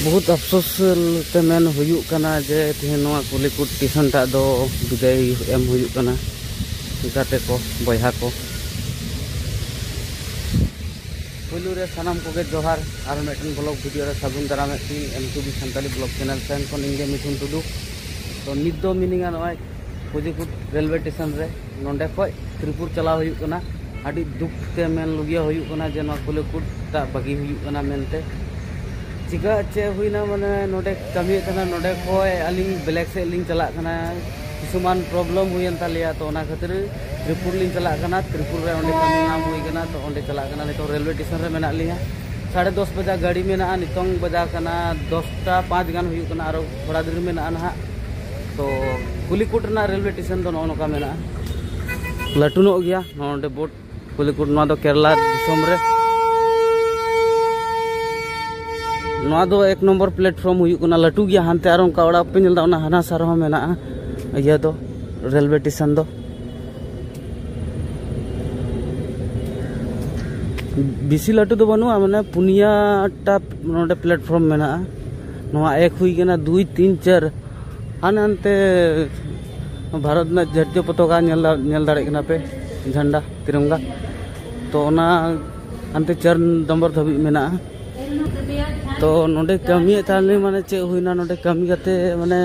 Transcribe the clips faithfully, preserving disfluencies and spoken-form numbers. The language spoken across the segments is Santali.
ᱵᱚᱦᱩᱛ ᱟᱯᱥᱳᱥ ᱛᱮ ᱢᱮᱱ ᱦᱩᱭᱩᱜ ᱠᱟᱱᱟ ᱡᱮ ᱛᱮᱦᱮᱧ ᱱᱚᱣᱟ ᱠᱩᱞᱤᱠᱩᱴ ᱴᱮᱥᱚᱱ ᱴᱟᱜ ᱫᱚ ᱵᱤᱫᱟᱹᱭ ᱮᱢ ᱦᱩᱭᱩᱜ ᱠᱟᱱᱟ ᱜᱟᱛᱮ ᱠᱚ, ᱵᱚᱭᱦᱟ ᱠᱚ᱾ ᱯᱩᱭᱞᱩ ᱨᱮ ᱥᱟᱱᱟᱢ ᱠᱚᱜᱮ ᱡᱚᱦᱟᱨ, ᱟᱨ ᱢᱤᱫᱴᱮᱱ ᱵᱞᱚᱜ ᱵᱷᱤᱰᱤᱭᱳ ᱨᱮ ᱥᱟᱹᱜᱩᱱ ᱫᱟᱨᱟᱢᱮᱫ ᱯᱮᱭᱟᱹᱧ M two B Santali blog channel ᱥᱮᱱ ᱠᱷᱚᱱ᱾ ᱤᱧ ᱜᱮ ᱢᱤᱴᱷᱩᱱ ᱴᱩᱰᱩ᱾ ᱛᱚ ᱱᱤᱛ ᱫᱚ ᱢᱤᱱᱟᱹᱧᱟ ᱱᱚᱜᱼᱚᱭ ᱠᱩᱞᱤᱠᱩᱴ ᱨᱮᱞᱣᱮ ᱥᱴᱮᱥᱚᱱ ᱨᱮ᱾ ᱱᱚᱸᱰᱮ ᱠᱷᱚᱡ ᱛᱨᱤᱯᱩᱨ ᱪᱟᱞᱟᱣ ᱦᱩᱭᱩᱜ ᱠᱟᱱᱟ᱾ ᱟᱹᱰᱤ ᱫᱩᱠ ᱛᱮ ᱢᱮᱱ ᱞᱩᱜᱤᱭᱟ ᱦᱩᱭᱩᱜ ᱠᱟᱱᱟ ᱡᱮ ᱱᱚᱣᱟ ᱠᱩᱞᱤᱠᱩᱴ ᱴᱟᱜ ᱵᱟᱹᱜᱤ ᱦᱩᱭᱩᱜ ᱠᱟᱱᱟ ᱢᱮᱱᱛᱮ᱾ ᱪᱤᱠᱟ ᱪᱮᱫ ᱦᱩᱭᱱᱟ, ᱢᱟᱱᱮ ᱱᱚᱸᱰᱮ ᱠᱟᱹᱢᱤᱭᱮᱫ ᱛᱟᱦᱮᱱᱟ, ᱱᱚᱸᱰᱮ ᱠᱷᱚᱡ ᱟᱹᱞᱤᱧ ᱵᱞᱮᱠ ᱥᱮᱫ ᱞᱤᱧ ᱪᱟᱞᱟᱜ ᱠᱟᱱᱟ᱾ ᱠᱤᱪᱷᱩᱢᱟᱱ ᱯᱨᱚᱵᱞᱮᱢ ᱦᱩᱭᱮᱱ ᱛᱟᱞᱮᱭᱟ, ᱛᱚ ᱚᱱᱟ ᱠᱷᱟᱹᱛᱤᱨ ᱛᱨᱤᱯᱩᱨ ᱞᱤᱧ ᱪᱟᱞᱟᱜ ᱠᱟᱱᱟ᱾ ᱛᱨᱤᱯᱩᱨ ᱨᱮ ᱚᱸᱰᱮ ᱠᱟᱹᱢᱤ ᱧᱟᱢ ᱦᱩᱭ ᱠᱟᱱᱟ, ᱛᱚ ᱚᱸᱰᱮ ᱪᱟᱞᱟᱜ ᱠᱟᱱᱟ᱾ ᱱᱤᱛᱚᱜ ᱨᱮᱞᱣᱮ ᱥᱴᱮᱥᱚᱱ ᱨᱮ ᱢᱮᱱᱟᱜ ᱞᱤᱧᱟ᱾ ᱥᱟᱲᱮ ᱫᱚᱥ ᱵᱟᱡᱟ ᱜᱟᱹᱰᱤ ᱢᱮᱱᱟᱜᱼᱟ, ᱱᱤᱛᱚᱝ ᱵᱟᱡᱟ ᱠᱟᱱᱟ ᱫᱚᱥᱴᱟ ᱯᱟᱸᱪ ᱜᱟᱱ ᱦᱩᱭᱩᱜ ᱠᱟᱱᱟ, ᱟᱨᱚ ᱛᱷᱚᱲᱟ ᱫᱮᱨ ᱢᱮᱱᱟᱜᱼᱟ ᱱᱟᱦᱟᱜ᱾ ᱛᱚ ᱠᱩᱞᱤᱠᱩᱴ ᱨᱮᱱᱟᱜ ᱨᱮᱞᱣᱮ ᱥᱴᱮᱥᱚᱱ ᱫᱚ ᱱᱚᱜᱼᱚ ᱱᱚᱝᱠᱟ ᱢᱮᱱᱟᱜᱼᱟ᱾ ᱞᱟᱹᱴᱩ ᱧᱚᱜ ᱜᱮᱭᱟ ᱱᱚᱰᱮ ᱵᱳᱨᱰ ᱠᱚᱞᱤᱠᱩᱰ, ᱱᱚᱣᱟ ᱫᱚ ᱠᱮᱨᱟᱞᱟ ᱫᱤᱥᱚᱢ ᱨᱮ᱾ ᱱᱚᱣᱟ ᱫᱚ ᱮᱠ ᱱᱚᱢᱵᱚᱨ ᱯᱞᱟᱴᱯᱷᱚᱨᱢ ᱦᱩᱭᱩᱜ ᱠᱟᱱᱟ, ᱞᱟᱹᱴᱩ ᱜᱮᱭᱟ᱾ ᱦᱟᱱᱛᱮ ᱟᱨ ᱚᱱᱠᱟ ᱚᱲᱟᱜ ᱯᱮ ᱧᱮᱞ ᱮᱫᱟ, ᱚᱱᱟ ᱦᱟᱱᱟ ᱥᱟᱨ ᱦᱚᱸ ᱢᱮᱱᱟᱜᱼᱟ ᱤᱭᱟᱹ ᱫᱚ, ᱨᱮᱞᱣᱮ ᱥᱴᱮᱥᱚᱱ ᱫᱚ᱾ ᱵᱮᱥᱤ ᱞᱟᱹᱴᱩ ᱫᱚ ᱵᱟᱹᱱᱩᱜᱼᱟ, ᱢᱟᱱᱮ ᱯᱩᱱᱭᱟ ᱴᱟ ᱱᱚᱰᱮ ᱯᱞᱟᱴᱯᱷᱚᱨᱢ ᱢᱮᱱᱟᱜᱼᱟ᱾ ᱱᱚᱣᱟ ᱮᱠ ᱦᱩᱭ ᱠᱟᱱᱟ, ᱫᱩᱭ, ᱛᱤᱱ, ᱪᱟᱨ, ᱦᱟᱱᱮ ᱦᱟᱱᱛᱮ ᱵᱷᱟᱨᱚᱛ ᱨᱮᱱᱟᱜ ᱡᱟᱛᱤᱭᱚ ᱯᱚᱛᱟᱠᱟ ᱧᱮᱞ ᱫᱟ-, ᱧᱮᱞ ᱫᱟᱲᱮᱭᱟᱜ ᱠᱟᱱᱟ ᱯᱮ ᱡᱷᱟᱱᱰᱟ ᱛᱤᱨᱚᱝᱜᱟ᱾ ᱛᱚ ᱚᱱᱟ ᱦᱟᱱᱛᱮ ᱪᱟᱨ ᱱᱚᱢᱵᱚᱨ ᱫᱷᱟᱹᱵᱤᱡ ᱢᱮᱱᱟᱜᱼᱟ᱾ ᱛᱚ ᱱᱚᱰᱮ ᱠᱟᱹᱢᱤᱭᱮᱫ ᱛᱟᱦᱮᱱᱟᱞᱤᱧ, ᱢᱟᱱᱮ ᱪᱮᱫ ᱦᱩᱭᱱᱟ, ᱱᱚᱰᱮ ᱠᱟᱹᱢᱤ ᱠᱟᱛᱮ ᱢᱟᱱᱮ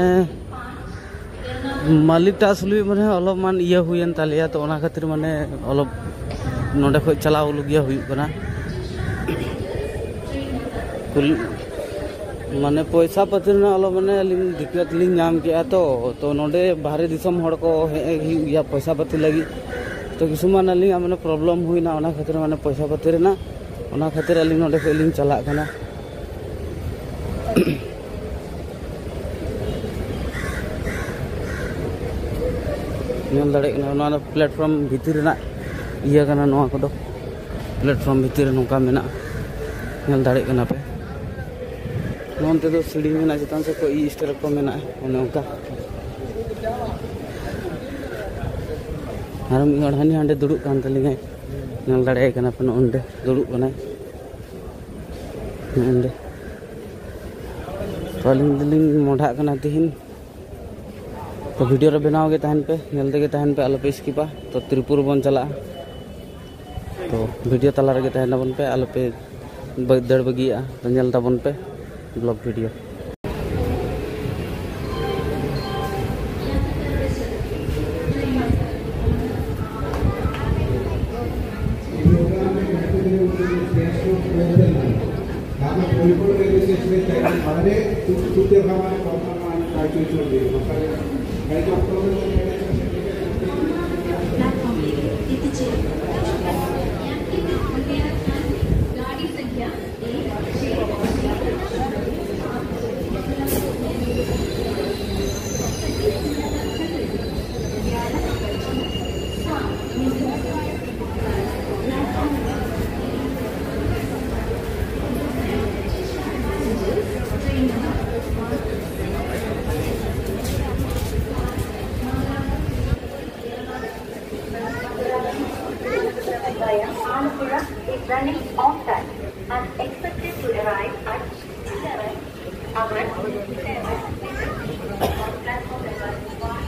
ᱢᱟᱹᱞᱤᱠ ᱴᱟᱜ ᱟᱥᱚᱞᱮ ᱢᱟᱱᱮ ᱚᱞᱚᱯ ᱢᱟᱱ ᱤᱭᱟᱹ ᱦᱩᱭᱮᱱ ᱛᱟᱞᱮᱭᱟ, ᱛᱚ ᱚᱱᱟ ᱠᱷᱟᱹᱛᱤᱨ ᱢᱟᱱᱮ ᱚᱞᱚᱯ ᱱᱚᱰᱮ ᱠᱷᱚᱡ ᱪᱟᱞᱟᱣ ᱞᱩᱜᱤᱭᱟ ᱦᱩᱭᱩᱜ ᱠᱟᱱᱟ᱾ ᱠᱩᱞ-, ᱢᱟᱱᱮ ᱯᱚᱭᱥᱟ ᱯᱟᱹᱛᱤ ᱨᱮᱱᱟᱜ ᱚᱞᱚᱯ ᱢᱟᱱᱮ ᱟᱹᱞᱤᱧ ᱫᱤᱠᱠᱟᱛ ᱞᱤᱧ ᱧᱟᱢ ᱠᱮᱜᱼᱟ, ᱛᱚ, ᱛᱚ ᱱᱚᱰᱮ ᱵᱟᱦᱨᱮ ᱫᱤᱥᱚᱢ ᱦᱚᱲ ᱠᱚ ᱦᱮᱡ ᱦᱩᱭᱩᱜ ᱜᱮᱭᱟ ᱯᱚᱭᱥᱟ ᱯᱟᱹᱛᱤ ᱞᱟᱹᱜᱤᱫ᱾ ᱛᱚ ᱠᱤᱪᱷᱩ ᱢᱟᱱ ᱟᱹᱞᱤᱧᱟᱜ ᱢᱟᱱᱮ ᱯᱨᱚᱵᱞᱮᱢ ᱦᱩᱭᱱᱟ, ᱚᱱᱟ ᱠᱷᱟᱹᱛᱤᱨ ᱢᱟᱱᱮ ᱯᱚᱭᱥᱟ ᱯᱟᱹᱛᱤ ᱨᱮᱱᱟᱜ, ᱚᱱᱟ ᱠᱷᱟᱹᱛᱤᱨ ᱟᱹᱞᱤᱧ ᱱᱚᱰᱮ ᱠᱷᱚᱡ ᱞᱤᱧ ᱪᱟᱞᱟᱜ ᱠᱟᱱᱟ᱾ ᱧᱮᱞ ᱫᱟᱲᱮᱭᱟᱜ ᱠᱟᱱᱟ, ᱱᱚᱣᱟ ᱫᱚ ᱯᱞᱟᱴᱯᱷᱚᱨᱢ ᱵᱷᱤᱛᱤᱨ ᱨᱮᱱᱟᱜ ᱤᱭᱟᱹ ᱠᱟᱱᱟ᱾ ᱱᱚᱣᱟ ᱠᱚᱫᱚ ᱯᱞᱟᱴᱯᱷᱚᱨᱢ ᱵᱷᱤᱛᱤᱨ ᱨᱮ ᱱᱚᱝᱠᱟ ᱢᱮᱱᱟᱜᱼᱟ, ᱧᱮᱞ ᱫᱟᱲᱮᱭᱟᱜ ᱠᱟᱱᱟ ᱯᱮ᱾ ᱱᱚᱱᱛᱮ ᱫᱚ ᱥᱤᱲᱤ ᱢᱮᱱᱟᱜᱼᱟ, ᱪᱮᱛᱟᱱ ᱥᱮᱫ ᱠᱚ ᱤ ᱥᱴᱮᱞ ᱠᱚ ᱢᱮᱱᱟᱜᱼᱟ, ᱚᱱᱮ ᱚᱱᱠᱟ᱾ ᱟᱨ ᱢᱤᱫ ᱦᱚᱲ ᱦᱟᱹᱱᱤ ᱦᱟᱸᱰᱮ ᱫᱩᱲᱩᱵ ᱠᱟᱱ ᱛᱟᱹᱞᱤᱧᱟᱭ, ᱧᱮᱞ ᱫᱟᱲᱮᱭᱟᱭ ᱠᱟᱱᱟ ᱯᱮ, ᱱᱚᱜᱼᱚ ᱱᱚᱸᱰᱮ ᱫᱩᱲᱩᱵ ᱠᱟᱱᱟᱭ, ᱱᱚᱜᱼᱚ ᱱᱚᱸᱰᱮ᱾ ᱛᱚ ᱟᱹᱞᱤᱧ ᱫᱚᱞᱤᱧ ᱢᱚᱰᱷᱟᱜ ᱠᱟᱱᱟ ᱛᱤᱦᱤᱧ᱾ ᱛᱚ ᱵᱷᱤᱰᱤᱭᱳ ᱨᱮ ᱵᱮᱱᱟᱣ ᱜᱮ ᱛᱟᱦᱮᱱ ᱯᱮ, ᱧᱮᱞ ᱛᱮᱜᱮ ᱛᱟᱦᱮᱱ ᱯᱮ, ᱟᱞᱚᱯᱮ ᱥᱠᱤᱯᱟ᱾ ᱛᱚ ᱛᱨᱤᱯᱩᱨ ᱵᱚᱱ ᱪᱟᱞᱟᱜᱼᱟ, ᱛᱚ ᱵᱷᱤᱰᱤᱭᱳ ᱛᱟᱞᱟ ᱨᱮᱜᱮ ᱛᱟᱦᱮᱱ ᱛᱟᱵᱚᱱ ᱯᱮ, ᱟᱞᱚᱯᱮ ᱵᱟᱹ-, ᱫᱟᱹᱲ ᱵᱟᱹᱜᱤᱭᱟᱜᱼᱟ᱾ ᱛᱚ ᱧᱮᱞ ᱛᱟᱵᱚᱱ ᱯᱮ ᱵᱞᱚᱜ ᱵᱷᱤᱰᱤᱭᱳ᱾ प्लेटफॉर्म एक, इतचे। गाड़ी संख्या एक, छः, छः, सात, ग्यारह, सात। Is running on time and expected to arrive at seven hours, seven minutes on platform number one.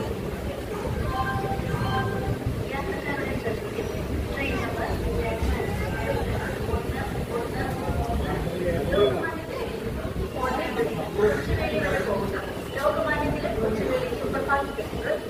Train number Lokmanya Tilak Kochumeli Superfast Express.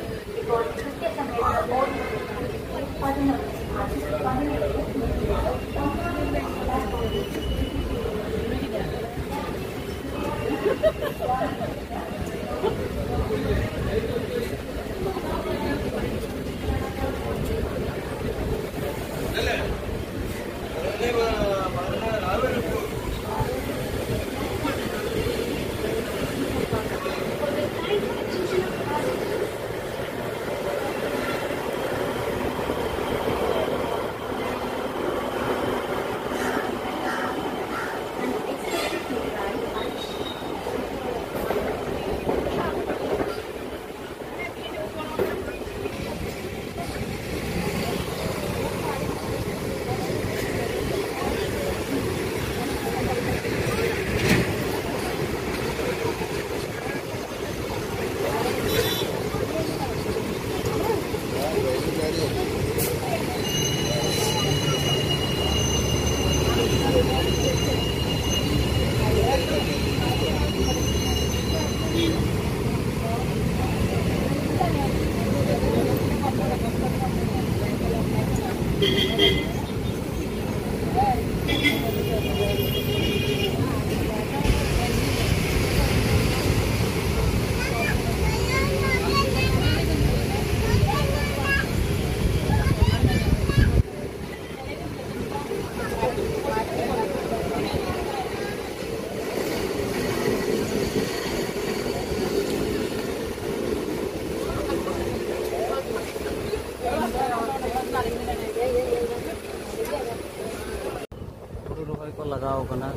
ᱦᱩᱲᱩ ᱨᱚᱦᱚᱭ ᱠᱚ ᱞᱟᱜᱟᱣ ᱠᱟᱱᱟ᱾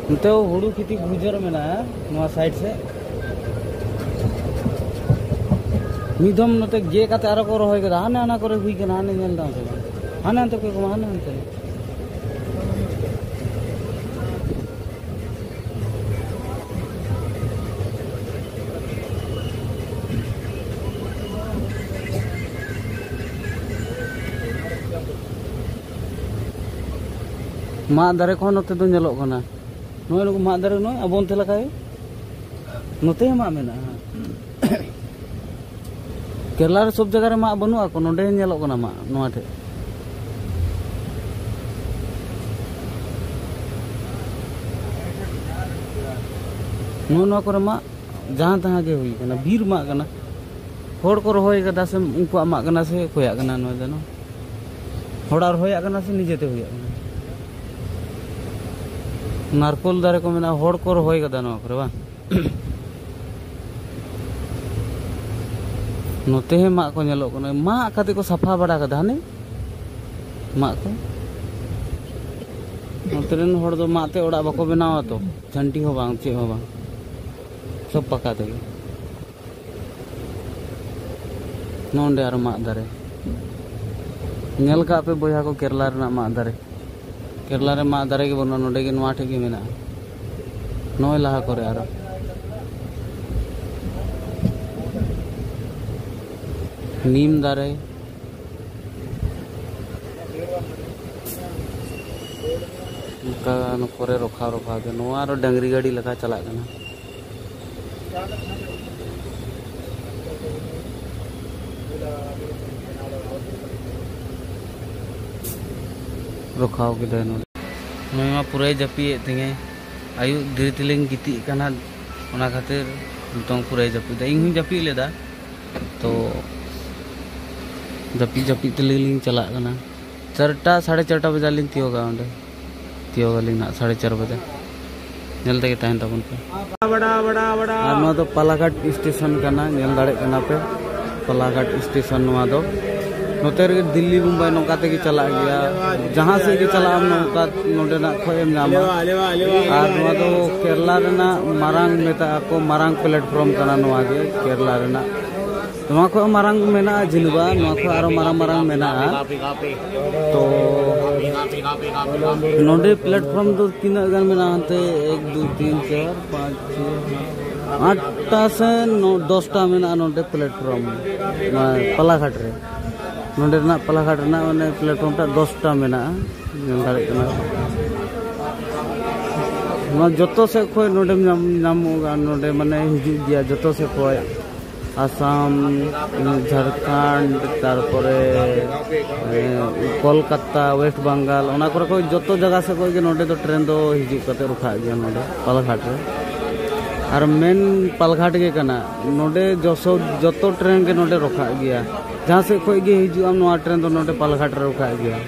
ᱱᱚᱛᱮ ᱦᱚᱸ ᱦᱩᱲᱩ ᱠᱷᱮᱛᱤ ᱵᱩᱡᱷᱟᱹᱨ ᱢᱮᱱᱟᱜᱼᱟ, ᱱᱚᱣᱟ ᱥᱟᱭᱤᱰ ᱥᱮᱫ᱾ ᱢᱤᱫ ᱫᱷᱚᱢ ᱱᱚᱛᱮ ᱜᱮᱫ ᱠᱟᱛᱮ ᱟᱨᱚ ᱠᱚ ᱨᱚᱦᱚᱭ ᱠᱮᱫᱟ᱾ ᱦᱟᱱᱮ ᱦᱟᱱᱟ ᱠᱚᱨᱮ ᱦᱩᱭ ᱠᱟᱱᱟ, ᱦᱟᱱᱮ ᱧᱮᱞ ᱫᱟᱢ ᱥᱮ ᱵᱟᱝ? ᱦᱟᱱᱮ ᱦᱟᱱᱛᱮ ᱠᱚ ᱮᱢᱟ, ᱦᱟᱱᱮ ᱦᱟᱱᱛᱮ᱾ ᱢᱟᱫ ᱫᱟᱨᱮ ᱠᱚᱦᱚᱸ ᱱᱚᱛᱮ ᱫᱚ ᱧᱮᱞᱚᱜ ᱠᱟᱱᱟ᱾ ᱱᱚᱜᱼᱚᱭ ᱱᱩᱠᱩ ᱢᱟᱫ ᱫᱟᱨᱮ, ᱱᱚᱜᱼᱚᱭ ᱟᱵᱚ ᱚᱱᱛᱮ ᱞᱮᱠᱟ ᱜᱮ᱾ ᱱᱚᱛᱮ ᱦᱚᱸ ᱢᱟᱫ ᱢᱮᱱᱟᱜᱼᱟ᱾ ᱠᱮᱨᱞᱟ ᱨᱮ ᱥᱚᱵ ᱡᱟᱭᱜᱟ ᱨᱮ ᱢᱟᱫ ᱵᱟᱹᱱᱩᱜᱼᱟ, ᱠᱚ ᱱᱚᱰᱮ ᱧᱮᱞᱚᱜ ᱠᱟᱱᱟ ᱢᱟᱫ, ᱱᱚᱣᱟ ᱴᱷᱮᱡ᱾ ᱱᱚᱜᱼᱚ ᱱᱚᱣᱟ ᱠᱚᱨᱮ ᱢᱟᱫ ᱡᱟᱦᱟᱸ ᱛᱟᱦᱟᱸ ᱜᱮ ᱦᱩᱭ ᱠᱟᱱᱟ, ᱵᱤᱨ ᱢᱟᱜ ᱠᱟᱱᱟ᱾ ᱦᱚᱲ ᱠᱚ ᱨᱚᱦᱚᱭ ᱠᱟᱫᱟ ᱥᱮ ᱩᱱᱠᱩᱣᱟᱜ ᱢᱟᱜ ᱠᱟᱱᱟ ᱥᱮ ᱚᱠᱚᱭᱟᱜ ᱠᱟᱱᱟ ᱱᱚᱣᱟ ᱫᱚ? ᱦᱚᱲᱟᱜ ᱨᱚᱦᱚᱭᱟᱜ ᱠᱟᱱᱟ ᱥᱮ ᱱᱤᱡᱮᱛᱮ ᱦᱩᱭᱟᱜ ᱠᱟᱱᱟ? ᱱᱟᱨᱠᱳᱞ ᱫᱟᱨᱮ ᱠᱚ ᱢᱮᱱᱟᱜᱼᱟ, ᱦᱚᱲ ᱠᱚ ᱨᱚᱦᱚᱭ ᱠᱟᱫᱟ ᱱᱚᱣᱟ ᱠᱚᱨᱮ, ᱵᱟᱝ? ᱱᱚᱛᱮ ᱦᱚᱸ ᱢᱟᱜ ᱠᱚ ᱧᱮᱞᱚᱜ ᱠᱟᱱᱟ, ᱢᱟᱜ ᱠᱟᱛᱮ ᱠᱚ ᱥᱟᱯᱷᱟ ᱵᱟᱲᱟ ᱠᱟᱫᱟ ᱦᱟᱱᱮ ᱢᱟᱜ ᱠᱚ᱾ ᱱᱚᱛᱮ ᱨᱮᱱ ᱦᱚᱲ ᱫᱚ ᱢᱟᱜ ᱛᱮ ᱚᱲᱟᱜ ᱵᱟᱠᱚ ᱵᱮᱱᱟᱣᱟ ᱛᱚ, ᱡᱷᱟᱹᱱᱴᱤ ᱦᱚᱸ ᱵᱟᱝ, ᱪᱮᱫ ᱦᱚᱸ ᱵᱟᱝ, ᱥᱚᱵ ᱯᱟᱠᱟ ᱛᱮᱜᱮ᱾ ᱱᱚᱰᱮ ᱟᱨᱚ ᱢᱟᱫ ᱫᱟᱨᱮ᱾ ᱧᱮᱞ ᱠᱟᱜ ᱯᱮ ᱵᱚᱭᱦᱟ ᱠᱚ, ᱠᱮᱨᱞᱟ ᱨᱮᱱᱟᱜ ᱢᱟᱫ ᱫᱟᱨᱮ? ᱠᱮᱨᱞᱟ ᱨᱮ ᱢᱟᱫ ᱫᱟᱨᱮ ᱜᱮ ᱵᱟᱹᱱᱩᱜᱼᱟ, ᱱᱚᱰᱮ ᱜᱮ, ᱱᱚᱣᱟ ᱴᱷᱮᱡ ᱜᱮ ᱢᱮᱱᱟᱜᱼᱟ᱾ ᱱᱚᱜᱼᱚᱭ ᱞᱟᱦᱟ ᱠᱚᱨᱮ ᱟᱨᱚ ᱱᱤᱢ ᱫᱟᱨᱮ᱾ ᱚᱱᱠᱟ ᱱᱚᱣᱟ ᱠᱚᱨᱮ ᱨᱚᱠᱷᱟᱣ ᱨᱚᱠᱷᱟᱣ ᱛᱮ, ᱱᱚᱣᱟ ᱟᱨᱚ ᱰᱟᱝᱨᱤ ᱜᱟᱹᱰᱤ ᱞᱮᱠᱟ ᱪᱟᱞᱟᱜ ᱠᱟᱱᱟ᱾ ᱨᱚᱠᱷᱟᱣ ᱠᱮᱫᱟᱭ ᱱᱚᱰᱮ᱾ ᱱᱩᱭ ᱢᱟ ᱯᱩᱨᱟᱹᱭ ᱡᱟᱹᱯᱤᱫ ᱮᱫ ᱛᱤᱧᱟᱹᱭ᱾ ᱟᱹᱭᱩᱵ ᱫᱮᱨᱤ ᱛᱮᱞᱤᱧ ᱜᱤᱛᱤᱡ ᱠᱟᱱᱟ, ᱚᱱᱟ ᱠᱷᱟᱹᱛᱤᱨ ᱱᱤᱛᱚᱝ ᱯᱩᱨᱟᱹᱭ ᱡᱟᱹᱯᱤᱫ ᱮᱫᱟ᱾ ᱤᱧ ᱦᱚᱸᱧ ᱡᱟᱹᱯᱤᱫ ᱞᱮᱫᱟ, ᱛᱚ ᱡᱟᱹᱯᱤᱫ ᱡᱟᱹᱯᱤᱫ ᱛᱮᱞᱤᱧ ᱪᱟᱞᱟᱜ ᱠᱟᱱᱟ᱾ ᱪᱟᱨᱴᱟ, ᱥᱟᱲᱮ ᱪᱟᱨᱴᱟ ᱵᱟᱡᱟᱜ ᱞᱤᱧ ᱛᱤᱭᱳᱜᱟ ᱚᱸᱰᱮ᱾ ᱛᱤᱭᱳᱜᱟᱞᱤᱧ ᱱᱟᱜ ᱥᱟᱲᱮ ᱪᱟᱨ ᱵᱟᱡᱮ᱾ ᱧᱮᱞ ᱛᱮᱜᱮ ᱛᱟᱦᱮᱱ ᱛᱟᱵᱚᱱ ᱯᱮ᱾ ᱟᱨ ᱱᱚᱣᱟ ᱫᱚ ᱯᱟᱞᱟᱜᱷᱟᱴ ᱥᱴᱮᱥᱚᱱ ᱠᱟᱱᱟ, ᱧᱮᱞ ᱫᱟᱲᱮᱭᱟᱜ ᱠᱟᱱᱟ ᱯᱮ, ᱯᱟᱞᱟᱜᱷᱟᱴ ᱥᱴᱮᱥᱚᱱ ᱱᱚᱣᱟ ᱫᱚ᱾ ᱱᱚᱛᱮ ᱨᱮᱜᱮ ᱫᱤᱞᱞᱤ, ᱢᱩᱢᱵᱟᱭ ᱱᱚᱝᱠᱟ ᱛᱮᱜᱮ ᱪᱟᱞᱟᱜ ᱜᱮᱭᱟ᱾ ᱡᱟᱦᱟᱸ ᱥᱮᱫ ᱜᱮ ᱪᱟᱞᱟᱜ ᱟᱢ, ᱱᱚᱝᱠᱟ ᱱᱚᱰᱮᱱᱟᱜ ᱠᱷᱚᱡ ᱮᱢ ᱧᱟᱢᱟ᱾ ᱟᱨ ᱱᱚᱣᱟ ᱫᱚ ᱠᱮᱨᱞᱟ ᱨᱮᱱᱟᱜ ᱢᱟᱨᱟᱝ, ᱢᱮᱛᱟᱜ ᱟᱠᱚ, ᱢᱟᱨᱟᱝ ᱯᱞᱮᱴᱯᱷᱨᱚᱢ ᱠᱟᱱᱟ ᱱᱚᱣᱟ ᱜᱮ, ᱠᱮᱨᱞᱟ ᱨᱮᱱᱟᱜ᱾ ᱱᱚᱣᱟ ᱠᱷᱚᱱ ᱢᱟᱨᱟᱝ ᱢᱮᱱᱟᱜᱼᱟ ᱡᱷᱤᱞᱣᱟ, ᱱᱚᱣᱟ ᱠᱷᱚᱱ ᱟᱨᱚ ᱢᱟᱨᱟᱝ ᱢᱟᱨᱟᱝ ᱢᱮᱱᱟᱜᱼᱟ᱾ ᱛᱚ ᱱᱚᱰᱮ ᱯᱞᱟᱴᱯᱷᱚᱨᱢ ᱫᱚ ᱛᱤᱱᱟᱹᱜ ᱜᱟᱱ ᱢᱮᱱᱟᱜᱼᱟ? ᱦᱟᱱᱛᱮ ᱮᱠ, ᱫᱩᱭ, ᱛᱤᱱ, ᱪᱟᱨ, ᱯᱟᱸᱪ, ᱪᱷᱚᱭ, ᱟᱴᱴᱟ ᱥᱮ ᱱᱚ, ᱫᱚᱥᱴᱟ ᱢᱮᱱᱟᱜᱼᱟ ᱱᱚᱰᱮ ᱯᱞᱟᱴᱯᱷᱚᱨᱢ, ᱢᱟᱱᱮ ᱯᱟᱞᱟᱜᱷᱟᱴ ᱨᱮ᱾ ᱱᱚᱰᱮ ᱨᱮᱱᱟᱜ ᱯᱟᱞᱟᱜᱷᱟᱴ ᱨᱮᱱᱟᱜ ᱢᱟᱱᱮ ᱯᱞᱟᱴᱯᱷᱚᱨᱢ ᱴᱟᱜ ᱫᱚᱥᱴᱟ ᱢᱮᱱᱟᱜᱼᱟ, ᱧᱮᱞ ᱫᱟᱲᱮᱭᱟᱜ ᱠᱟᱱᱟ᱾ ᱱᱚᱣᱟ ᱡᱚᱛᱚ ᱥᱮᱫ ᱠᱷᱚᱱ ᱱᱚᱰᱮᱢ ᱧᱟᱢ, ᱧᱟᱢᱚᱜᱼᱟ, ᱱᱚᱰᱮ ᱢᱟᱱᱮ ᱦᱤᱡᱩᱜ ᱜᱮᱭᱟ ᱡᱚᱛᱚ ᱥᱮᱫ ᱠᱷᱚᱱ᱾ ᱟᱥᱟᱢ, ᱡᱷᱟᱲᱠᱷᱚᱸᱰ, ᱛᱟᱨᱯᱚᱨᱮ, ᱮ, ᱠᱳᱞᱠᱟᱛᱟ, ᱳᱭᱮᱥᱴ ᱵᱟᱝᱜᱟᱞ, ᱚᱱᱟ ᱠᱚᱨᱮ ᱠᱷᱚᱱ ᱡᱚᱛᱚ ᱡᱟᱭᱜᱟ ᱥᱮᱫ ᱠᱷᱚᱱ ᱜᱮ ᱱᱚᱰᱮ ᱫᱚ ᱴᱨᱮᱱ ᱫᱚ ᱦᱤᱡᱩᱜ ᱠᱟᱛᱮ ᱨᱚᱠᱷᱟᱜ ᱜᱮᱭᱟ ᱱᱚᱰᱮ ᱯᱟᱞᱜᱷᱟᱴ ᱨᱮ᱾ ᱟᱨ ᱢᱮᱱ ᱯᱟᱞᱜᱷᱟᱴ ᱜᱮ ᱠᱟᱱᱟ, ᱱᱚᱰᱮ ᱡᱚᱥᱚ-, ᱡᱚᱛᱚ ᱴᱨᱮᱱ ᱜᱮ ᱱᱚᱰᱮ ᱨᱚᱠᱷᱟᱜ ᱜᱮᱭᱟ᱾ ᱡᱟᱦᱟᱸ ᱥᱮᱫ ᱠᱷᱚᱱ ᱜᱮ ᱦᱤᱡᱩᱜ ᱟᱢ, ᱱᱚᱣᱟ ᱴᱨᱮᱱ ᱫᱚ ᱱᱚᱰᱮ ᱯᱟᱞᱜᱷᱟᱴ ᱨᱮ ᱨᱚᱠᱷᱟᱜ ᱜᱮᱭᱟ᱾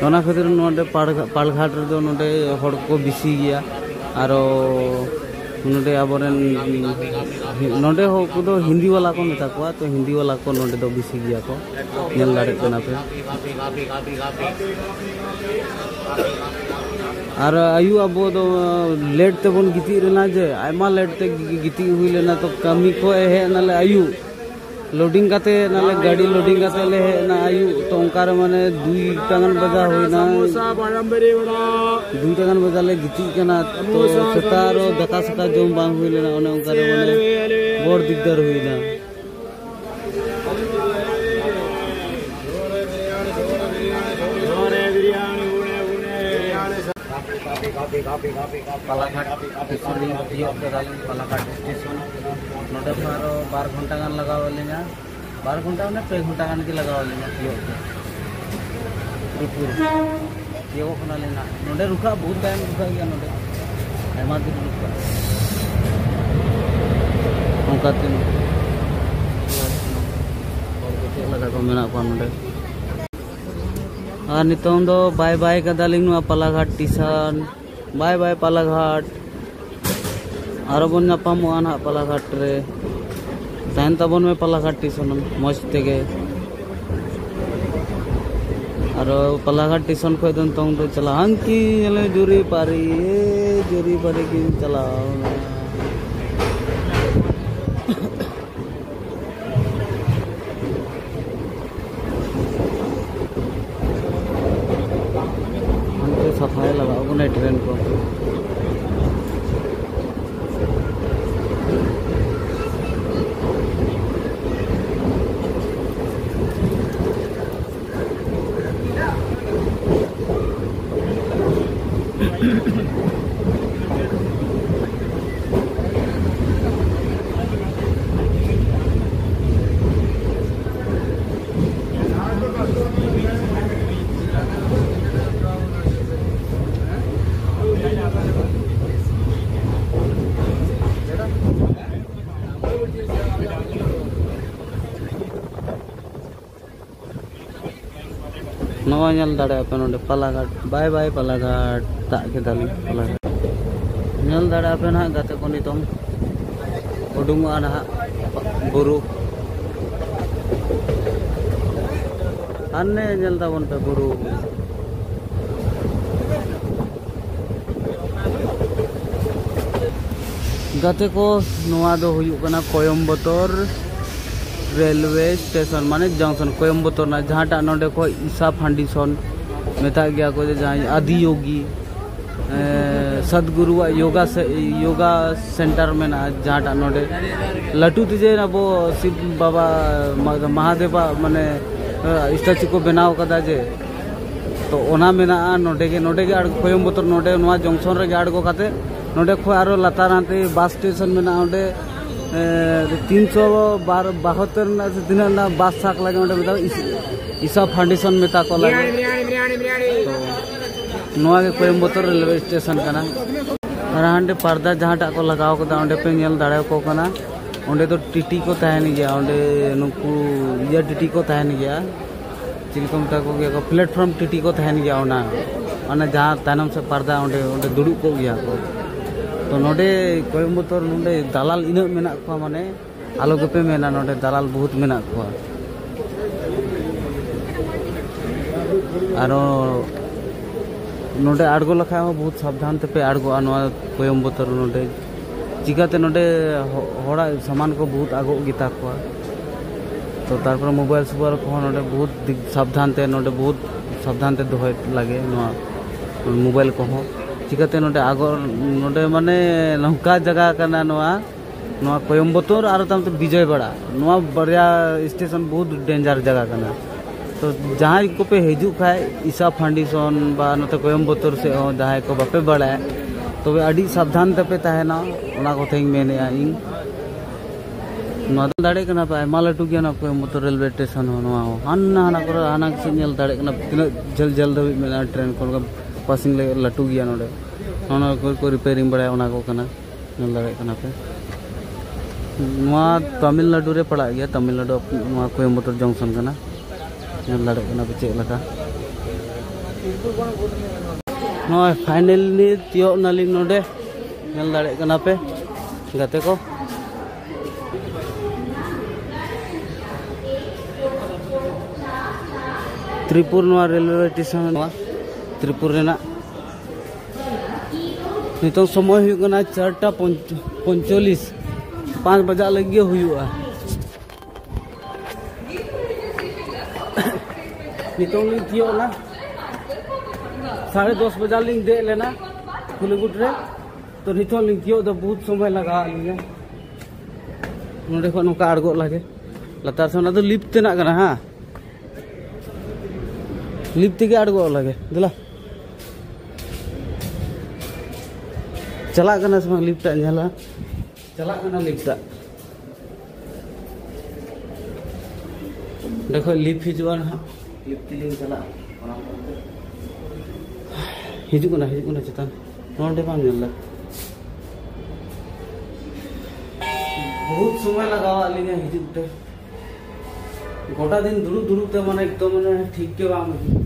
ᱚᱱᱟ ᱠᱷᱟᱹᱛᱤᱨ ᱱᱚᱰᱮ ᱯᱟᱲᱜᱷᱟ-, ᱯᱟᱞᱜᱷᱟᱴ ᱨᱮᱫᱚ ᱱᱚᱰᱮ ᱦᱚᱲ ᱠᱚ ᱵᱮᱥᱤ ᱜᱮᱭᱟ᱾ ᱟᱨᱚ ᱱᱚᱰᱮ ᱟᱵᱚᱨᱮᱱ, ᱱᱚᱰᱮ ᱦᱚᱸ ᱩᱱᱠᱩ ᱫᱚ ᱦᱤᱱᱫᱤ ᱵᱟᱞᱟ ᱠᱚ ᱢᱮᱛᱟ ᱠᱚᱣᱟ, ᱛᱚ ᱦᱤᱱᱫᱤ ᱵᱟᱞᱟ ᱠᱚ ᱱᱚᱰᱮ ᱫᱚ ᱵᱮᱥᱤ ᱜᱮᱭᱟ ᱠᱚ, ᱧᱮᱞ ᱫᱟᱲᱮᱭᱟᱜ ᱠᱟᱱᱟ ᱯᱮ᱾ ᱟᱨ ᱟᱭᱩ ᱟᱵᱚ ᱫᱚ ᱞᱮᱴ ᱛᱮᱵᱚᱱ ᱜᱤᱛᱤᱡ ᱞᱮᱱᱟ, ᱡᱮ ᱟᱭᱢᱟ ᱞᱮᱴ ᱛᱮ ᱜᱤ-, ᱜᱤᱛᱤᱡ ᱦᱩᱭ ᱞᱮᱱᱟ, ᱛᱚ ᱠᱟᱹᱢᱤ ᱠᱷᱚᱱ ᱦᱮᱡ ᱮᱱᱟᱞᱮ ᱟᱭᱩᱵ᱾ ᱞᱳᱰᱤᱝ ᱠᱟᱛᱮ ᱱᱟᱞᱮ ᱜᱟᱹᱰᱤ ᱞᱳᱰᱤᱝ ᱠᱟᱛᱮ ᱞᱮ ᱦᱮᱡ ᱮᱱᱟ ᱟᱹᱭᱩᱵ, ᱛᱚ ᱚᱱᱠᱟ ᱨᱮ ᱢᱟᱱᱮ ᱫᱩᱭᱴᱟ ᱜᱟᱱ ᱵᱟᱡᱟ ᱦᱩᱭᱱᱟ᱾ ᱫᱩᱭᱴᱟ ᱜᱟᱱ ᱵᱟᱡᱟ ᱞᱮ ᱜᱤᱛᱤᱡ ᱠᱟᱱᱟ, ᱛᱚ ᱥᱮᱛᱟᱜ ᱨᱮ ᱫᱟᱠᱟ ᱥᱟᱠᱟ ᱡᱚᱢ ᱵᱟᱝ ᱦᱩᱭ ᱞᱮᱱᱟ, ᱚᱱᱮ ᱚᱱᱠᱟ ᱨᱮ ᱢᱟᱱᱮ ᱵᱚᱲ ᱫᱤᱠᱫᱟᱨ ᱦᱩᱭᱱᱟ᱾ ᱯᱟᱞᱟᱜᱷᱟᱴ ᱥᱴᱮᱥᱚᱱ ᱞᱤᱧ ᱛᱤᱭᱳᱜ ᱠᱮᱫᱟᱞᱤᱧ, ᱯᱟᱞᱟᱜᱷᱟᱴ ᱥᱴᱮᱥᱚᱱ᱾ ᱱᱚᱰᱮ ᱠᱷᱚᱱ ᱟᱨᱚ ᱵᱟᱨ ᱜᱷᱚᱱᱴᱟ ᱜᱟᱱ ᱞᱟᱜᱟᱣ ᱟᱹᱞᱤᱧᱟ, ᱵᱟᱨ ᱜᱷᱚᱱᱴᱟ ᱢᱟᱱᱮ ᱯᱮ ᱜᱷᱚᱱᱴᱟ ᱜᱟᱱ ᱜᱮ ᱞᱟᱜᱟᱣ ᱟᱹᱞᱤᱧᱟ ᱛᱤᱭᱳᱜ ᱛᱮ᱾ ᱯᱩᱨᱟᱹᱯᱩᱨᱤ ᱛᱤᱭᱳᱜᱚᱜ ᱠᱟᱱᱟᱞᱤᱧ ᱱᱟᱜ᱾ ᱱᱚᱰᱮ ᱨᱩᱠᱷᱟᱹᱜ ᱵᱚᱦᱩᱛ ᱴᱟᱭᱤᱢ ᱨᱩᱠᱷᱟᱹᱜ ᱜᱮᱭᱟ ᱱᱚᱰᱮ, ᱟᱭᱢᱟ ᱫᱤᱱ ᱨᱩᱠᱷᱟᱹᱜᱼᱟ᱾ ᱚᱱᱠᱟ ᱛᱤᱱ ᱦᱚᱲ ᱠᱚ ᱪᱮᱫ ᱞᱮᱠᱟ ᱠᱚ ᱢᱮᱱᱟᱜ ᱠᱚᱣᱟ ᱱᱚᱰᱮ᱾ ᱟᱨ ᱱᱤᱛᱚᱝ ᱫᱚ ᱵᱟᱭ ᱵᱟᱭ ᱠᱟᱫᱟᱞᱤᱧ ᱱᱚᱣᱟ ᱯᱟᱞᱟᱜᱷᱟᱴ ᱴᱮᱥᱚᱱ᱾ ᱵᱟᱭ ᱵᱟᱭ ᱯᱟᱞᱟᱜᱷᱟᱴ᱾ ᱟᱨᱚ ᱵᱚᱱ ᱧᱟᱯᱟᱢᱚᱜᱼᱟ ᱱᱟᱦᱟᱜ ᱯᱟᱞᱟᱜᱷᱟᱴ ᱨᱮ᱾ ᱛᱟᱦᱮᱱ ᱛᱟᱵᱚᱱ ᱢᱮ ᱯᱟᱞᱟᱜᱷᱟᱴ ᱴᱮᱥᱚᱱ ᱢᱚᱡᱽ ᱛᱮᱜᱮ᱾ ᱟᱨᱚ ᱯᱟᱞᱟᱜᱷᱟᱴ ᱴᱮᱥᱚᱱ ᱠᱷᱚᱱ ᱫᱚ ᱱᱤᱛᱚᱝ ᱫᱚ ᱪᱟᱞᱟᱜ ᱦᱟᱱᱠᱤ ᱧᱮᱞᱮ ᱡᱩᱨᱤ ᱯᱟᱨᱤ, ᱮ ᱡᱩᱨᱤ ᱯᱟᱨᱤ ᱠᱤᱱ ᱪᱟᱞᱟᱣ ᱮᱱᱟ᱾ ᱱᱚᱜᱼᱚᱭ ᱧᱮᱞ ᱫᱟᱲᱮᱭᱟᱜ ᱯᱮ ᱱᱚᱰᱮ ᱯᱟᱞᱟᱜᱷᱟᱴ, ᱵᱟᱭ ᱵᱟᱭ ᱯᱟᱞᱟᱜᱷᱟᱴ, ᱛᱟᱜ ᱠᱮᱫᱟᱞᱤᱧ ᱯᱟᱞᱟᱜᱷᱟᱴ᱾ ᱧᱮᱞ ᱫᱟᱲᱮᱭᱟᱜ ᱯᱮ ᱱᱟᱦᱟᱜ ᱜᱟᱛᱮ ᱠᱚ ᱱᱤᱛᱚᱝ ᱩᱰᱩᱝᱚᱜᱼᱟ ᱱᱟᱦᱟᱜ ᱵᱩᱨᱩ᱾ ᱦᱟᱱᱮ ᱧᱮᱞ ᱛᱟᱵᱚᱱ ᱯᱮ ᱵᱩᱨᱩ᱾ ᱜᱟᱛᱮ ᱠᱚ, ᱱᱚᱣᱟ ᱫᱚ ᱦᱩᱭᱩᱜ ᱠᱟᱱᱟ ᱠᱚᱭᱚᱢᱵᱚᱛᱚᱨ ᱨᱮᱞᱣᱮ ᱥᱴᱮᱥᱚᱱ, ᱢᱟᱱᱮ ᱡᱚᱝᱥᱚᱱ, ᱠᱚᱭᱚᱢᱵᱚᱛᱚᱨ ᱨᱮᱱᱟᱜ, ᱡᱟᱦᱟᱸᱴᱟᱜ ᱱᱚᱰᱮ ᱠᱷᱚᱡ ᱤᱥᱟ ᱯᱷᱟᱣᱩᱱᱰᱮᱥᱚᱱ ᱢᱮᱛᱟᱜ ᱜᱮᱭᱟ ᱠᱚ, ᱡᱮ ᱡᱟᱦᱟᱸᱭ ᱟᱫᱤ ᱭᱳᱜᱤ, ᱮ, ᱥᱟᱫᱽᱜᱩᱨᱩᱣᱟᱜ ᱭᱳᱜᱟ ᱥᱮ, ᱭᱳᱜᱟ ᱥᱮᱱᱴᱟᱨ ᱢᱮᱱᱟᱜᱼᱟ, ᱡᱟᱦᱟᱸᱴᱟᱜ ᱱᱚᱰᱮ ᱞᱟᱹᱴᱩ ᱛᱮ ᱡᱮ ᱟᱵᱚ ᱥᱤᱵ ᱵᱟᱵᱟ ᱢᱟ-, ᱢᱟᱦᱟᱫᱮᱵᱟᱜ, ᱢᱟᱱᱮ, ᱮ, ᱥᱴᱮᱪᱩ ᱠᱚ ᱵᱮᱱᱟᱣ ᱠᱟᱫᱟ ᱡᱮ, ᱛᱚ ᱚᱱᱟ ᱢᱮᱱᱟᱜᱼᱟ ᱱᱚᱰᱮ ᱜᱮ, ᱱᱚᱰᱮ ᱜᱮ ᱟᱬᱜᱚ, ᱠᱚᱭᱚᱢᱵᱚᱛᱚᱨ ᱱᱚᱰᱮ, ᱱᱚᱣᱟ ᱡᱚᱝᱥᱚᱱ ᱨᱮᱜᱮ ᱟᱬᱜᱚ ᱠᱟᱛᱮ ᱱᱚᱰᱮ ᱠᱷᱚᱡ ᱟᱨᱚ ᱞᱟᱛᱟᱨ ᱦᱟᱱᱛᱮ ᱵᱟᱥ ᱥᱴᱮᱥᱚᱱ ᱢᱮᱱᱟᱜᱼᱟ, ᱚᱸᱰᱮ, ᱮ, ᱛᱤᱱᱥᱚ ᱵᱟᱨ, ᱵᱟᱦᱟᱛᱛᱚᱨ ᱨᱮᱱᱟᱜ ᱥᱮ ᱛᱤᱱᱟᱹᱜ ᱨᱮᱱᱟᱜ ᱵᱟᱥ ᱥᱟᱵ ᱞᱟᱹᱜᱤᱫ ᱚᱸᱰᱮ ᱢᱮᱛᱟᱜᱼᱟ ᱤᱥ-, ᱤᱥᱟ ᱯᱷᱟᱣᱩᱱᱰᱮᱥᱚᱱ ᱢᱮᱛᱟ ᱠᱚ ᱞᱟᱹᱜᱤᱫ᱾ ᱛᱚ ᱱᱚᱣᱟ ᱜᱮ ᱠᱚᱭᱚᱢᱵᱚᱛᱚᱨ ᱨᱮᱞᱣᱮ ᱥᱴᱮᱥᱚᱱ ᱠᱟᱱᱟ᱾ ᱟᱨ ᱦᱟᱸᱰᱮ ᱯᱟᱨᱫᱟ ᱡᱟᱦᱟᱸᱴᱟᱜ ᱠᱚ ᱞᱟᱜᱟᱣ ᱠᱟᱫᱟ, ᱚᱸᱰᱮ ᱯᱮ ᱧᱮᱞ ᱫᱟᱲᱮᱭᱟᱠᱚ ᱠᱟᱱᱟ, ᱚᱸᱰᱮ ᱫᱚ ᱴᱤᱴᱤ ᱠᱚ ᱛᱟᱦᱮᱱ ᱜᱮᱭᱟ, ᱚᱸᱰᱮ ᱱᱩᱠᱩ ᱤᱭᱟᱹ ᱴᱤᱴᱤ ᱠᱚ ᱛᱟᱦᱮᱱ ᱜᱮᱭᱟ, ᱪᱤᱞᱤ ᱠᱚ ᱢᱮᱛᱟ ᱠᱚ ᱜᱮᱭᱟ ᱠᱚ, ᱯᱞᱮᱴᱯᱷᱚᱨᱢ ᱴᱤᱴᱤ ᱠᱚ ᱛᱟᱦᱮᱱ ᱜᱮᱭᱟ, ᱚᱱᱟ, ᱚᱱᱟ ᱡᱟᱦᱟᱸ ᱛᱟᱭᱱᱚᱢ ᱥᱮᱫ ᱯᱟᱨᱫᱟ, ᱚᱸᱰᱮ, ᱚᱸᱰᱮ ᱫᱩᱲᱩᱵ ᱠᱚᱜ ᱜᱮᱭᱟ ᱠᱚ᱾ ᱛᱚ ᱱᱚᱰᱮ ᱠᱚᱭᱚᱢᱵᱚᱛᱚᱨ ᱱᱚᱰᱮ ᱫᱟᱞᱟᱞ ᱤᱱᱟᱹᱜ ᱢᱮᱱᱟᱜ ᱠᱚᱣᱟ, ᱢᱟᱱᱮ ᱟᱞᱚ ᱜᱮᱯᱮ ᱢᱮᱱᱟ, ᱱᱚᱰᱮ ᱫᱟᱞᱟᱞ ᱵᱚᱦᱩᱛ ᱢᱮᱱᱟᱜ ᱠᱚᱣᱟ᱾ ᱟᱨᱚ ᱱᱚᱰᱮ ᱟᱬᱜᱚ ᱞᱮᱠᱷᱟᱡ ᱦᱚᱸ ᱵᱚᱦᱩᱛ ᱥᱟᱵᱫᱷᱟᱱ ᱛᱮᱯᱮ ᱟᱬᱜᱚᱜᱼᱟ ᱱᱚᱣᱟ ᱠᱚᱭᱚᱢᱵᱚᱛᱚᱨ ᱱᱚᱰᱮ, ᱪᱤᱠᱟᱹᱛᱮ ᱱᱚᱰᱮ ᱦᱚ-, ᱦᱚᱲᱟᱜ ᱥᱟᱢᱟᱱ ᱠᱚ ᱵᱚᱦᱩᱛ ᱟᱜᱚᱜ ᱜᱮᱛᱟ ᱠᱚᱣᱟ᱾ ᱛᱚ ᱛᱟᱨᱯᱚᱨᱮ ᱢᱳᱵᱟᱭᱤᱞ ᱥᱳᱵᱟᱭᱤᱞ ᱠᱚᱦᱚᱸ ᱱᱚᱰᱮ ᱵᱚᱦᱩᱛ ᱫᱤᱠ-, ᱥᱟᱵᱫᱷᱟᱱ ᱛᱮ, ᱱᱚᱰᱮ ᱵᱚᱦᱩᱛ ᱥᱟᱵᱫᱷᱟᱱ ᱛᱮ ᱫᱚᱦᱚᱭ ᱞᱟᱜᱮ ᱱᱚᱣᱟ ᱢᱳᱵᱟᱭᱤᱞ ᱠᱚᱦᱚᱸ᱾ ᱪᱤᱠᱟᱹᱛᱮ ᱱᱚᱰᱮ ᱟᱜᱚ, ᱱᱚᱰᱮ ᱢᱟᱱᱮ ᱱᱚᱝᱠᱟ ᱡᱟᱭᱜᱟ ᱠᱟᱱᱟ ᱱᱚᱣᱟ, ᱱᱚᱣᱟ ᱠᱚᱭᱚᱢᱵᱚᱛᱚᱨ ᱟᱨ ᱛᱟᱭᱚᱢ ᱛᱮ ᱵᱤᱡᱚᱭ ᱵᱟᱲᱟ, ᱱᱚᱣᱟ ᱵᱟᱨᱭᱟ ᱥᱴᱮᱥᱚᱱ ᱵᱚᱦᱩᱛ ᱰᱮᱧᱡᱟᱨ ᱡᱟᱭᱜᱟ ᱠᱟᱱᱟ᱾ ᱛᱚ ᱡᱟᱦᱟᱸᱭ ᱠᱚᱯᱮ ᱦᱤᱡᱩᱜ ᱠᱷᱟᱡ ᱤᱥᱟ ᱯᱷᱟᱣᱩᱱᱰᱮᱥᱚᱱ ᱵᱟ ᱱᱚᱛᱮ ᱠᱚᱭᱚᱢᱵᱚᱛᱚᱨ ᱥᱮᱫ ᱦᱚᱸ ᱡᱟᱦᱟᱸᱭ ᱠᱚ ᱵᱟᱯᱮ ᱵᱟᱲᱟᱭᱟ, ᱛᱚᱵᱮ ᱟᱹᱰᱤ ᱥᱟᱵᱫᱷᱟᱱ ᱛᱮᱯᱮ ᱛᱟᱦᱮᱱᱟ, ᱚᱱᱟ ᱠᱚᱛᱷᱟᱧ ᱢᱮᱱᱮᱫᱼᱟ ᱤᱧ᱾ ᱱᱚᱣᱟ ᱫᱚ ᱫᱟᱲᱮᱭᱟᱜ ᱠᱟᱱᱟ ᱯᱮ, ᱟᱭᱢᱟ ᱞᱟᱹᱴᱩ ᱜᱮᱭᱟ ᱱᱚᱣᱟ ᱠᱚᱭᱚᱢᱵᱚᱛᱚᱨ ᱨᱮᱞᱣᱮ ᱥᱴᱮᱥᱚᱱ ᱦᱚᱸ᱾ ᱱᱚᱣᱟ ᱦᱚᱸ ᱦᱟᱱᱟ, ᱦᱟᱱᱟ ᱠᱚᱨᱮ, ᱦᱟᱱᱟ ᱥᱮᱫ ᱧᱮᱞ ᱫᱟᱲᱮᱭᱟᱜ ᱠᱟᱱᱟ, ᱛᱤᱱᱟᱹᱜ ᱡᱷᱟᱹᱞ ᱡᱷᱟᱹᱞ ᱫᱷᱟᱹᱵᱤᱡ ᱢᱮᱱᱟᱜᱼᱟ ᱴᱨᱮᱱ ᱠᱚ, ᱯᱟᱥᱤᱝ ᱞᱟᱹᱴᱩ ᱜᱮᱭᱟ ᱱᱚᱰᱮ᱾ ᱚᱱᱟ ᱠᱚ ᱠᱚ ᱨᱤᱯᱮᱭᱟᱨᱤᱝ ᱵᱟᱲᱟᱭᱟ, ᱚᱱᱟ ᱠᱚ ᱠᱟᱱᱟ, ᱧᱮᱞ ᱫᱟᱲᱮᱭᱟᱜ ᱠᱟᱱᱟ ᱯᱮ᱾ ᱱᱚᱣᱟ ᱛᱟᱢᱤᱞᱱᱟᱰᱩ ᱨᱮ ᱯᱟᱲᱟᱜ ᱜᱮᱭᱟ᱾ ᱛᱟᱢᱤᱞᱱᱟᱰᱩ, ᱱᱚᱣᱟ ᱠᱳᱭᱮᱢᱵᱟᱴᱩᱨ ᱡᱚᱝᱥᱚᱱ ᱠᱟᱱᱟ᱾ ᱧᱮᱞ ᱫᱟᱲᱮᱭᱟᱜ ᱠᱟᱱᱟ ᱯᱮ ᱪᱮᱫ ᱞᱮᱠᱟ᱾ ᱱᱚᱜᱼᱚᱭ finally ᱛᱤᱭᱳᱜ ᱱᱟᱞᱤᱧ ᱱᱚᱰᱮ᱾ ᱧᱮᱞ ᱫᱟᱲᱮᱭᱟᱜ ᱠᱟᱱᱟ ᱯᱮ ᱜᱟᱛᱮ ᱠᱚ, ᱛᱨᱤᱯᱩᱨ ᱱᱚᱣᱟ ᱨᱮᱞᱣᱮ ᱥᱴᱮᱥᱚᱱ, ᱱᱚᱣᱟ ᱛᱨᱤᱯᱩᱨ ᱨᱮᱱᱟᱜ᱾ ᱱᱤᱛᱚᱝ ᱥᱚᱢᱚᱭ ᱦᱩᱭᱩᱜ ᱠᱟᱱᱟ ᱪᱟᱨᱴᱟ ᱯᱚᱧᱪᱚᱞᱤᱥ, ᱯᱟᱸᱪ ᱵᱟᱡᱟᱜ ᱞᱟᱹᱜᱤᱫ ᱜᱮ ᱦᱩᱭᱩᱜᱼᱟ᱾ ᱱᱤᱛᱚᱝ ᱞᱤᱧ ᱛᱤᱭᱳᱜ ᱮᱱᱟ, ᱥᱟᱲᱮ ᱫᱚᱥ ᱵᱟᱡᱟᱜ ᱞᱤᱧ ᱫᱮᱡ ᱞᱮᱱᱟ ᱠᱩᱞᱤᱜᱩᱴ ᱨᱮ᱾ ᱛᱚ, ᱱᱤᱛᱚᱜ ᱞᱤᱧ ᱛᱤᱭᱳᱜ ᱫᱟ, ᱵᱚᱦᱩᱛ ᱥᱚᱢᱚᱭ ᱞᱟᱜᱟᱣ ᱞᱤᱧᱟ᱾ ᱱᱚᱸᱰᱮ ᱠᱷᱚᱱ ᱱᱚᱝᱠᱟ ᱟᱬᱜᱚᱜ ᱞᱟᱹᱜᱤᱫ ᱞᱟᱛᱟᱨ ᱥᱮᱱ, ᱚᱱᱟ ᱫᱚ ᱞᱤᱯᱷᱴ ᱛᱮᱱᱟᱜ ᱠᱟᱱᱟ᱾ ᱦᱮᱸ, ᱞᱤᱯᱷᱴ ᱛᱮᱜᱮ ᱟᱬᱜᱚᱜ ᱞᱟᱹᱜᱤᱫ᱾ ᱫᱮᱞᱟ, ᱪᱟᱞᱟᱜ ᱠᱟᱱᱟ ᱥᱮ ᱵᱟᱝ ᱞᱤᱯᱷᱴ ᱴᱟᱜ? ᱧᱮᱞᱟ, ᱪᱟᱞᱟᱜ ᱠᱟᱱᱟ ᱞᱤᱯᱷᱴ ᱴᱟᱜ᱾ ᱚᱸᱰᱮ ᱠᱷᱚᱡ ᱞᱤᱯᱷᱴ ᱦᱤᱡᱩᱜᱼᱟ ᱱᱟᱦᱟᱜ, ᱞᱤᱯᱷᱴ ᱛᱮᱞᱤᱧ ᱪᱟᱞᱟᱜᱼᱟ᱾ ᱚᱱᱟ ᱦᱚᱛᱮᱡ ᱛᱮ ᱦᱤᱡᱩᱜ ᱠᱟᱱᱟ, ᱦᱤᱡᱩᱜ ᱠᱟᱱᱟ ᱪᱮᱛᱟᱱ᱾ ᱱᱚᱰᱮ ᱵᱟᱢ ᱧᱮᱞ ᱫᱟ? ᱵᱚᱦᱩᱛ ᱥᱚᱢᱚᱭ ᱞᱟᱜᱟᱣᱟᱜ ᱞᱤᱧᱟ ᱦᱤᱡᱩᱜ ᱛᱮ᱾ ᱜᱚᱴᱟ ᱫᱤᱱ ᱫᱩᱲᱩᱵ ᱫᱩᱲᱩᱵ ᱛᱮ ᱢᱟᱱᱮ ᱮᱠᱫᱚᱢ ᱢᱟᱱᱮ ᱴᱷᱤᱠ ᱜᱮ ᱵᱟᱝ ᱵᱩᱡᱷᱟᱹᱜ᱾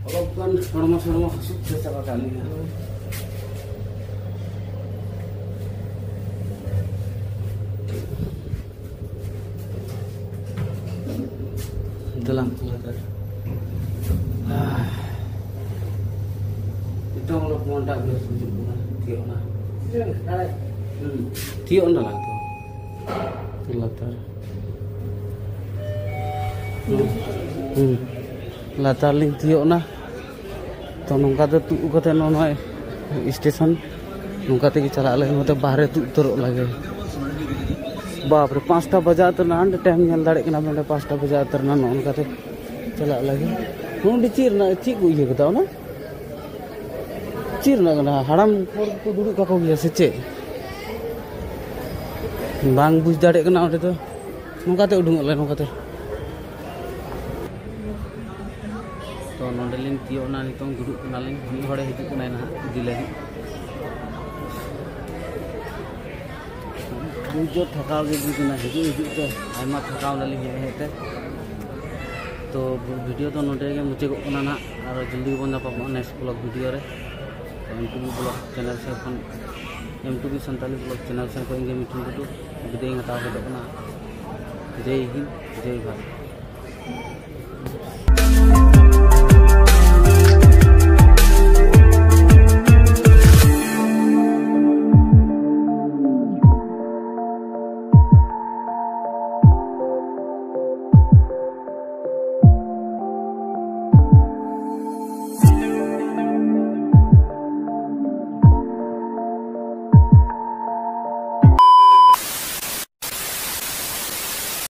ᱚᱞᱚᱜ ᱜᱟᱱ ᱦᱚᱲᱢᱚ ᱥᱚᱲᱢᱚ ᱦᱟᱹᱥᱩ ᱛᱮ ᱪᱟᱵᱟ ᱠᱟᱜ ᱞᱤᱧᱟ᱾ ᱫᱮᱞᱟᱝ ᱞᱟᱛᱟᱨ᱾ ᱱᱤᱛᱚᱝ ᱚᱞᱚᱜ ᱢᱚᱱ ᱴᱟᱜ ᱵᱮᱥ ᱵᱩᱡᱷᱟᱹᱜ ᱠᱟᱱᱟ᱾ ᱛᱤᱭᱳᱜ ᱮᱱᱟ᱾ ᱦᱩᱸ᱾ ᱛᱤᱭᱳᱜ ᱮᱱᱟ ᱞᱟᱝ ᱛᱚ᱾ ᱞᱟᱛᱟᱨ᱾ ᱦᱩᱸ᱾ ᱦᱩᱸ᱾ ᱞᱟᱛᱟᱨ ᱞᱤᱧ ᱛᱤᱭᱳᱜ ᱮᱱᱟ᱾ ᱛᱚ, ᱱᱚᱝᱠᱟ ᱛᱮ ᱛᱩᱫ ᱠᱟᱛᱮ ᱱᱚᱜᱼᱚ ᱱᱚᱣᱟ ᱥᱴᱮᱥᱚᱱ ᱱᱚᱝᱠᱟ ᱛᱮᱜᱮ ᱪᱟᱞᱟᱜ ᱞᱟᱹᱜᱤᱫ, ᱱᱚᱛᱮ ᱵᱟᱦᱨᱮ ᱛᱩᱫ ᱩᱛᱟᱹᱨᱚᱜ ᱞᱟᱹᱜᱤᱫ᱾ ᱵᱟᱯᱨᱮ, ᱯᱟᱸᱪᱴᱟ ᱵᱟᱡᱟᱣ ᱩᱛᱟᱹᱨ ᱮᱱᱟ᱾ ᱦᱟᱸᱰᱮ ᱴᱟᱭᱤᱢ ᱧᱮᱞ ᱫᱟᱲᱮᱭᱟᱜ ᱠᱟᱱᱟ ᱱᱚᱰᱮ ᱯᱟᱸᱪᱴᱟ ᱵᱟᱡᱟᱣ ᱩᱛᱟᱹᱨ ᱮᱱᱟ᱾ ᱱᱚᱜᱼᱚ ᱱᱚᱝᱠᱟ ᱛᱮ ᱪᱟᱞᱟᱜ ᱞᱟᱹᱜᱤᱫ᱾ ᱱᱚᱰᱮ ᱪᱮᱫ ᱨᱮᱱᱟᱜ, ᱪᱮᱫ ᱠᱚ ᱤᱭᱟᱹ ᱠᱟᱫᱟ ᱚᱱᱟ? ᱪᱮᱫ ᱨᱮᱱᱟᱜ ᱠᱟᱱᱟ? ᱦᱟᱲᱟᱢ ᱦᱚᱲ ᱠᱚ ᱫᱩᱲᱩᱵ ᱠᱟᱠᱚ ᱜᱮᱭᱟ ᱥᱮ ᱪᱮᱫ? ᱵᱟᱝ ᱵᱩᱡᱽ ᱫᱟᱲᱮᱭᱟᱜ ᱠᱟᱱᱟ ᱚᱸᱰᱮ ᱫᱚ᱾ ᱱᱚᱝᱠᱟ ᱛᱮ ᱩᱰᱩᱝᱚᱜ ᱞᱮ, ᱱᱚᱝᱠᱟ ᱛᱮ᱾ ᱛᱚ, ᱱᱚᱸᱰᱮᱞᱤᱧ ᱛᱤᱭᱳᱜ ᱮᱱᱟ, ᱱᱤᱛᱚᱝ ᱫᱩᱲᱩᱵ ᱠᱟᱱᱟᱞᱤᱧ᱾ ᱢᱤᱫ ᱦᱚᱲᱮ ᱦᱤᱡᱩᱜ ᱠᱟᱱᱟᱭ ᱱᱟᱦᱟᱜ ᱤᱫᱤ ᱞᱟᱹᱜᱤᱫ᱾ ᱵᱩᱡᱷᱟᱹᱣ ᱛᱷᱟᱠᱟᱣ ᱜᱮ ᱵᱩᱡᱽ ᱮᱱᱟ, ᱦᱤᱡᱩᱜ ᱦᱤᱡᱩᱜ ᱛᱮ ᱟᱭᱢᱟ ᱛᱷᱟᱠᱟᱣ ᱱᱟᱞᱤᱧ ᱦᱮᱡ ᱦᱮᱡ ᱛᱮ᱾ ᱛᱚ video ᱫᱚ ᱱᱚᱰᱮ ᱜᱮ ᱢᱩᱪᱟᱹᱫᱚᱜ ᱠᱟᱱᱟ ᱱᱟᱦᱟᱜ, ᱟᱨ ᱡᱚᱞᱫᱤ ᱜᱮᱵᱚᱱ ᱧᱟᱯᱟᱢᱚᱜᱼᱟ next vlog video ᱨᱮ᱾ ᱛᱚ M two B vlog channel ᱥᱮᱫ ᱠᱷᱚᱱ, M two B Santali vlog channel ᱥᱮᱫ ᱠᱷᱚᱱ ᱤᱧ ᱜᱮ ᱢᱤᱴᱷᱩᱱ ᱴᱩᱰᱩ ᱵᱤᱫᱟᱹᱭ ᱤᱧ ᱦᱟᱛᱟᱣ ᱠᱮᱫᱚᱜ ᱠᱟᱱᱟ᱾ ᱡᱮᱭ ᱦᱤᱱᱫ, ᱡᱮᱭ ᱵᱷᱟᱨᱚᱛ᱾